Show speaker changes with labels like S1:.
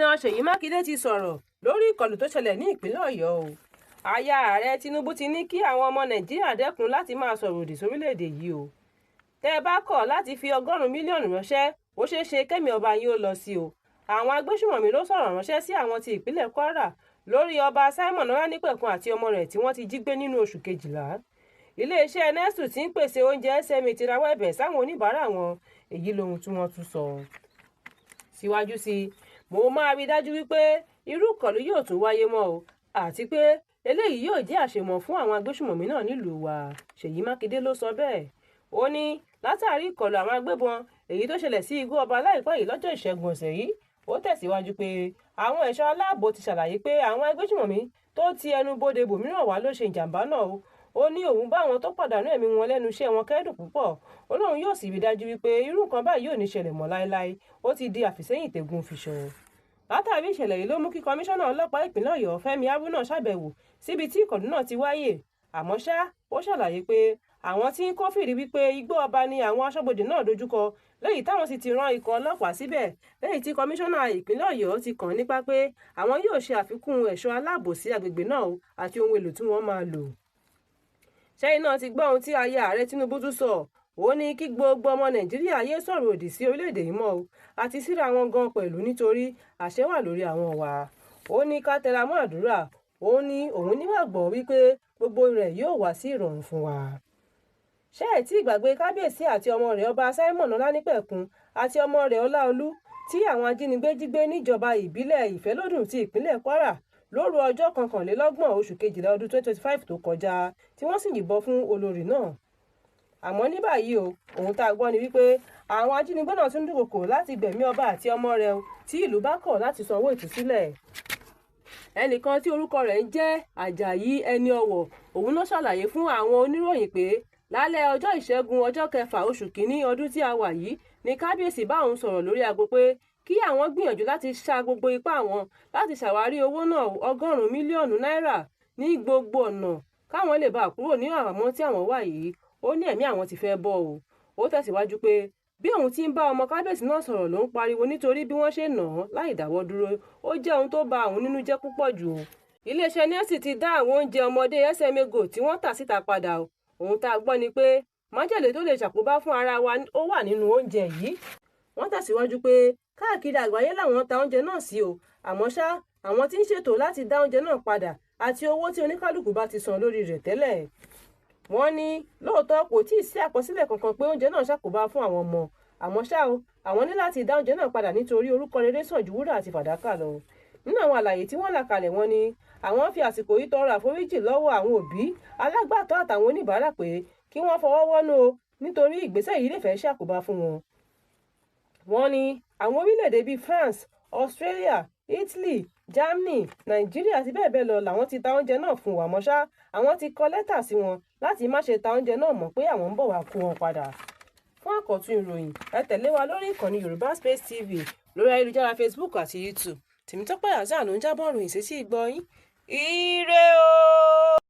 S1: Gómìnà Ṣèyí Mákindé ti sọ̀rọ̀ lórí ìkọlù tó ṣẹlẹ̀ ní ìpínlẹ̀ Ọ̀yọ́ o. Aya ààrẹ Tinubu ti ní kí àwọn ọmọ Nàìjíríà dẹ́kun láti máa sọ̀rọ̀ òdì sórílẹ̀-èdè yìí o. Tẹ́ ẹ bá kọ̀ láti fi 100 mílíọ̀nù ránṣẹ́, ó ṣeé ṣe kẹ́mi ọba yín ó lọ sí o. Àwọn agbésùmọ̀mí ló sọ̀rọ̀ ránṣẹ́ sí àwọn ti ìpínlẹ̀ Kwara lórí ọba Simon Ọlánìpẹ̀kun àti ọmọ rẹ̀ tí wọ́n ti jí gbé nínú oṣù kejìlá. Iléeṣẹ́ Nestle tí ń pèsè oúnjẹ SME ti rawọ́ ẹ̀bẹ̀ sáwọn oníbàárà wọn, èyí lohun tí wọ́n tún sọ. Síwájú sí i, mo máa rí dájú wípé irú ìkọlù yóò tún wáyé mọ́ o, àti pé eléyìí yóò jẹ́ àṣemọ̀ fún àwọn agbésùmọ̀mí náà nílùú wa. Ṣèyí Mákindé ló sọ bẹ́ẹ̀. Ó ní látàrí ìkọlù àwọn agbébọn èyí tó ṣẹlẹ̀ sí igbó ọba láìpẹ́ yìí lọ́jọ́ ìṣẹ́gun ọ̀sẹ̀ yìí, ó tẹ̀síwájú pé àwọn ẹ̀ṣọ́ aláàbò ti ṣàlàyé pé àwọn agbésùmọ̀mí tó ti ẹnu bodè bòmíràn wá ló ṣe ìjàmbá náà o. Ó ní òun bá àwọn tó pàdánù ẹ̀mí wọn lẹ́nu iṣẹ́ wọn kẹ́dùn púpọ̀. Ó lóun yóò sì rí dájú wípé irú nǹkan báyìí ò ní ṣẹlẹ̀ mọ́ láéláé. Ó ti di àfìsẹ́yìn tẹ̀gùn fiṣọ. Látàrí ìṣẹ̀lẹ̀ yìí ló mú kí kọmíṣánná ọlọ́pàá ìpínlẹ̀ Ọ̀yọ́ Fẹ́mi Haruna ṣàbẹ̀wò síbi tí ìkọlù náà ti wáyé. Àmọ́ ṣá, ó ṣàlàyé pé àwọn tí ń kófìrí wípé igbó ọba ni àwọn aṣọ́bodè náà dojúkọ, lẹ́yìn táwọn sì ti rán ikọ̀ ọlọ́pàá síbẹ̀, lẹ́yìn tí kọmíṣánná ìpínlẹ̀ Ọ̀yọ́ ti kàn nípa pé àwọn yóò ṣe àfikún ẹ̀ṣọ́ aláàbò sí agbègbè náà àti ohun èlò tí wọ́n máa lò. Ṣẹ́yìn náà ti gbọ́ ohun tí aya ààrẹ Tinubu tún sọ. Ó ní kí gbogbo ọmọ Nàìjíríà yéé sọ̀rọ̀ òdì sí orílẹ̀-èdè yìí mọ́ o, àti síra wọn gan pẹ̀lú nítorí àṣẹ wà lórí àwọn wa. Ó ní ká tẹra mọ́ àdúrà. Ó ní òun nígbàgbọ́ wípé gbogbo rẹ̀ yóò wá sí ìrọ̀rùn fún wa. Ṣé ẹ tí ìgbàgbé kábíyèsí àti ọmọ rẹ̀ ọba Simon Ọlánìpẹ̀kun àti ọmọ rẹ̀ Ọláolú tí àwọn ajínigbé jí gbé níjọba ìbílẹ̀ Ìfẹ́lódùn ti ìpínlẹ̀ Kwara lóru ọjọ́ 21 oṣù kejìlá ọdún 2025 tó kọjá, tí wọ́n sì yìnbọn fún olórí náà. Àmọ́ ní báyìí o, ohun tá a gbọ́ ni wípé àwọn ajínigbé náà tún dúnkokò láti gbẹ̀mí ọba àti ọmọ rẹ̀ tí ìlú bá kọ̀ láti sanwó ìtúsílẹ̀. Ẹnìkan tí orúkọ rẹ̀ ń jẹ́ Àjàyí ẹni ọ̀wọ̀, òun ló ṣàlàyé fún àwọn oníròyìn pé lálẹ́ ọjọ́ ìṣẹ́gun ọjọ́ kẹfà oṣù kínní ọdún tí a wà yìí ni kábíyèsí bá òun sọ̀rọ̀ lórí aago pé kí àwọn gbìyànjú láti ṣa gbogbo ipá àwọn láti ṣàwárí owó náà 100 mílíọ̀nù náírà ní gbogbo ọ̀nà káwọn lè bá kúrò ní àhámọ́ tí àwọn wà yìí. Ó ní ẹ̀mí àwọn ti fẹ́ bọ́ o. Ó tẹ̀síwájú pé bí òun ti ń bá ọmọ kábíyèsí náà sọ̀rọ̀ ló ń pariwo nítorí bí wọ́n ṣe nà án láì dáwọ́ dúró, ó jẹ́ ohun tó ba òun nínú jẹ́ púpọ̀ jù o. Iléeṣẹ́ Nestle ti dá àwọn oúnjẹ ọmọdé SMA Gold tí wọ́n tà síta padà o. Ohun tá a gbọ́ ni pé májèlé tó lè ṣàkóbá fún ara wa ó wà nínú oúnjẹ yìí. Wọ́n tẹ̀síwájú pé káàkiri àgbáyé làwọn ta oúnjẹ náà sí o. Àmọ́ ṣá, àwọn tí ń ṣètò láti dá oúnjẹ náà padà àti owó tí oníkálukú bá ti san lórí rẹ̀ tẹ́lẹ̀. Wọ́n ní lóòótọ́ kò tíì sí àkọsílẹ̀ kankan pé oúnjẹ náà ṣàkóbá fún àwọn ọmọ. Àmọ́ ṣá o, àwọn ní láti dá oúnjẹ náà padà nítorí orúkọ rere sàn ju wúrà àti fàdákà lọ. Nínú àwọn àlàyé tí wọ́n là kalẹ̀, wọ́n ní àwọn fi àsìkò yìí tọrọ àforíjì lọ́wọ́ àwọn òbí, alágbàtọ́ àtàwọn oníbàárà pé kí wọ́n fọwọ́ wọ́nú o nítorí ìgbésẹ̀ yìí lè fẹ́ ṣàkóbá fún wọn. Wọ́n ní àwọn orílẹ̀-èdè bíi France, Australia, Italy, Germany, Nàìjíríà àti bẹ́ẹ̀ bẹ́ẹ̀ lọ làwọn ti ta oúnjẹ náà fún wa. Àmọ́ ṣá, àwọn ti kọ lẹ́tà sí wọn láti má ṣe ta oúnjẹ náà mọ́ pé àwọn ń bọ̀ wá kó wọn padà. Fún àkọ́tún ìròyìn, ẹ tẹ̀lé wa lórí ìkànnì Yorùbá Space TV lórí ayélujára Facebook àti YouTube. Tèmítọ́pẹ́ Hasan ló ń jábọ̀ ìròyìn sétí ìgbọ́ yín. Ire o!